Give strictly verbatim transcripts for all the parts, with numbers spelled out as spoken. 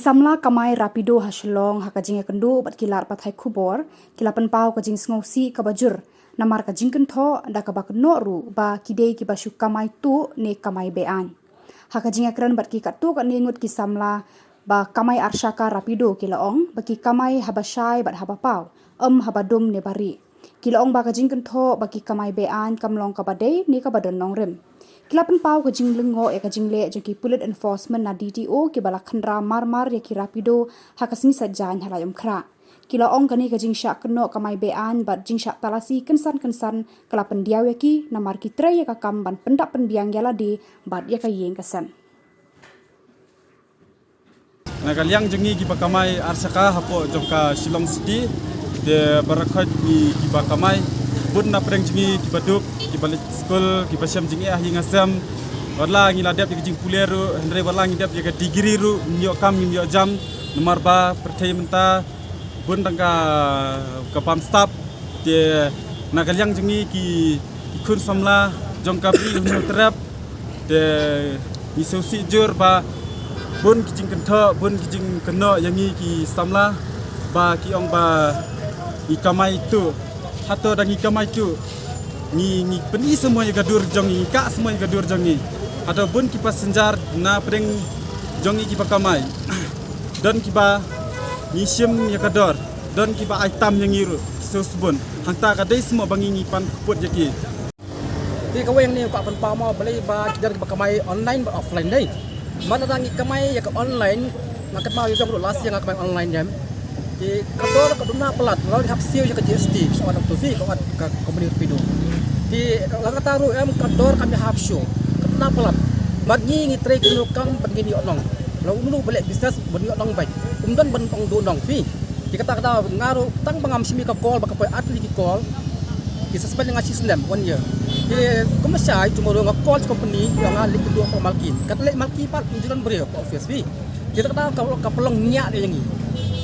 Samla kamai Rapido ha Shillong ha ka jingïakynduh bad ki lad pathai khubor ki la pynpaw ka jingsngewsih kaba jur namar ka jingkynthoh da kaba kynnoh ruh ba ki dei kiba shu kamai tuh ne kamai be-aiñ. Ha ka jingïakren bad ki katto katne ngut ki samla ba kamai arshaka Rapido ki la ong ba ki kamai haba shai bad haba paw, em haba dum ne ba rieh. Ki la ong ba ka jingkynthoh ba ki kamai be-aiñ kam long kaba dei ne kaba don nongrim. Ki la pynpaw ka jinglyngngoh ïa ka jingleh jong ki pulit enforcement na D T O kiba la khynra mar mar ïa ki Rapido ha ka sngi Saitjaiñ ha Laitumkhrah. Ki la ong kane ka jingshah kynnoh kamai be-aiñ bad jingshah talasi kynsan kynsan ka la pyndiaw ïa ki namar ki trei ïa ka kam ban pyndap pynbiang ïa lade bad ïa ka ïing ka sem. Na ka liang jong ngi kiba kamai arshaka hapoh jong ka Shillong City, te baroh khoit ngi kiba kamai, bun na pdeng jong ngi kiba duk, kiba leit skul, kiba shem jingeh ha ïing ha sem. Wat la ngi la dep ïa ka jingpule ruh, hynrei wat la ngi dep ïa ka degree ruh, ngim ïoh kam, ngim ïoh jam, namar ba pyrthei mynta bun tang ka, ka bam stap. Te na ka liang jong ngi ki, ki khun samla jong ka Bri Hynñiewtrep, te ngi sngewsih jur ba bun ki jingkynthoh, bun ki jingkynnoh ïa ngi ki samla ba ki ong ba ngi kamai tuh. Hato da ngi kamai tuh? Ngi, ngi pyni semua ïa ka dur jong ngi, ngi kah semua ïa ka dur jong ngi. Hato bun ki passenger na pdeng jong ngi kiba kamai, don kiba ngi shim ïa ka dor, don kiba ai tam ïa ngi ruh ki sngewsbun. Hangta ka dei semua ba ngi, ngi pan kput ïa ki. Te kawei hangne ka pynpaw mo balei ba ki don kiba kamai online bad offline dei. Lada ngi kamai ïa ka online, nga kynmaw ïa jong ruh last year nga kamai online jam. Te ka dor ka duna palat, la ngi hap siew ïa ka G S T, sha wan tu fi, ka wan ka company Rapido. Te la kata ruh em ka dor kam ïa hap siew, ka duna palat. Bad ngi ngi trei kano kam bad ngi ïoh nong. La unu ba leh business ban ïoh nong bad um don ban ong duh nong fi. Te kata kata nga ruh tang ba ngam shim ïa ka call ba ka poi ar tylli ki call. Ki suspend nga shi snem one year. Te kumba shai tomorrow nga call shi company ïa nga leit kynduh ka Malki. Kata leit Malki pat um ju don briew ka office fi. Te kata ka, ka pynlong niah ïa ngi.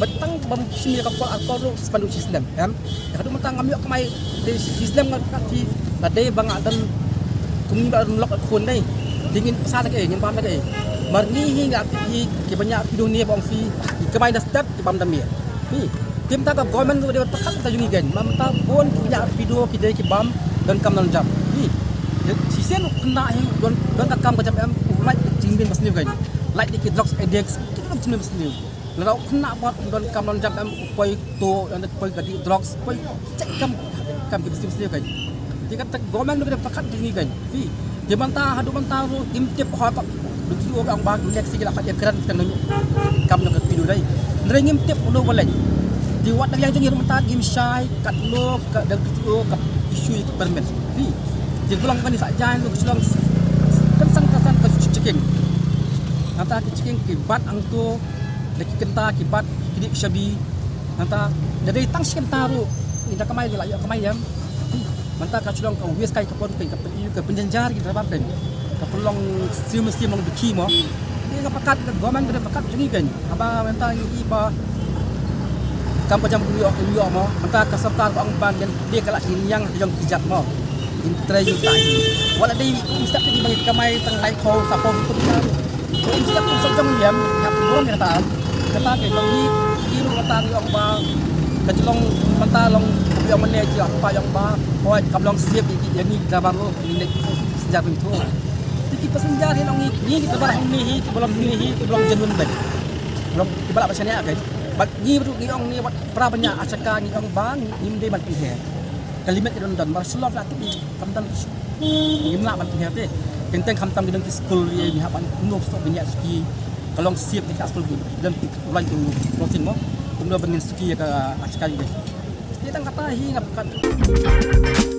Bad tang ba ngam shim ïa ka call ar call ruh suspend ruh shi snem. Em. Ïa ka dum mynta ngam ïoh kamai te shi snem nga kat fi la dei ba nga don kum ba don lok khun dei. Te ngin pynsan da kaei, ngin bam da kaei. Mar ngi hi nga tip hi kiba ñiah Rapido ne ba ong fi ki kamai da step ki bam da miet. Hi. Te mynta ka government ruh dei ba pyrkhat ïa ka jong ngi kein. Mar mynta bun ki ñiah Rapido ki dei ki bam don kam don jam. Hi. Shisien ruh khynnah hi don, don ka kam ka jam em u lait jingbim ba sniew kein. Lait da ki drugs addicts ki don jingbim ba sniew. Lada u khynnah pat um don kam don jam em u poi tuh, u poi ka dih drugs, u poi check kam, kam ki bisi bisi kein. Te kata government ruh ka dei pyrkhat jong ngi kein. Te mynta haduh mynta ruh ngim tip ha ka, D T O ka ong ba next year ki la khot ïakren tang kam jong ka Rapido dei. Hynrei ngim tip uno ba leit. Te wat dang ïa jong ngi ruh mynta ngim shai katno ka D T O ka issue ïa ki permit. Te ka long kane Saitjaiñ ruh ka shu long kynsan kynsan ka checking. Hangta ki checking ki bat hangto da ki kynta ki bat ki knieh shabi. Nangta da dei tang shi kynta ruh ngi da kamai, ngi la ïoh kamai em. Nangta ka shu long ka waste kai ka pon kai ka pyn-, ka pynjynjar ki driver kein. Ka pynlong siew mynsiem long dukhi mo. Ngi nga pyrkhat ka government ka dei pyrkhat jong ngi kein. Haba mynta ngi i ba kam ka jam u ïoh, u ïoh mo. Mynta ka sorkar ka ong ba ngin dei ka la ngin ïang jong ki jat mo. Ngin trei ngin tai. Wat la dei um step ki ba ngi kamai tang lai phew sa phew. Ko um siap um sop jong liam, ngap burom ïa kata. Kata ke long ni, i ruh kata ngi ong ba ka jong mynta long ong mane ki ong ba ong ba, hoi kam long siap ïa ngi ka baroh ngi ne sejak ngi tu. Ti ki passenger hi long ni, ni ki ba hang ni hi, ki ba long ni hi, ki ba long genuine bad. Long ki ba la ba shane ka. Bad ngi ruh ngi ong ni wat pra banya achaka ngi ong ba ngi dei ban pynher. Ka limit ki don don, mar shlok la ti kam don. Ngim lah ban pynher te. Teng teng khamtam ki don ki skul ïa ngi hap ban kumno stok bniah suki. Ka long siap te ka skul ki don ki ulan tu protein mo. Kumno ban ngin suki ïa ka achka ïa ngi. Te tang kata hi nga pyrkhat.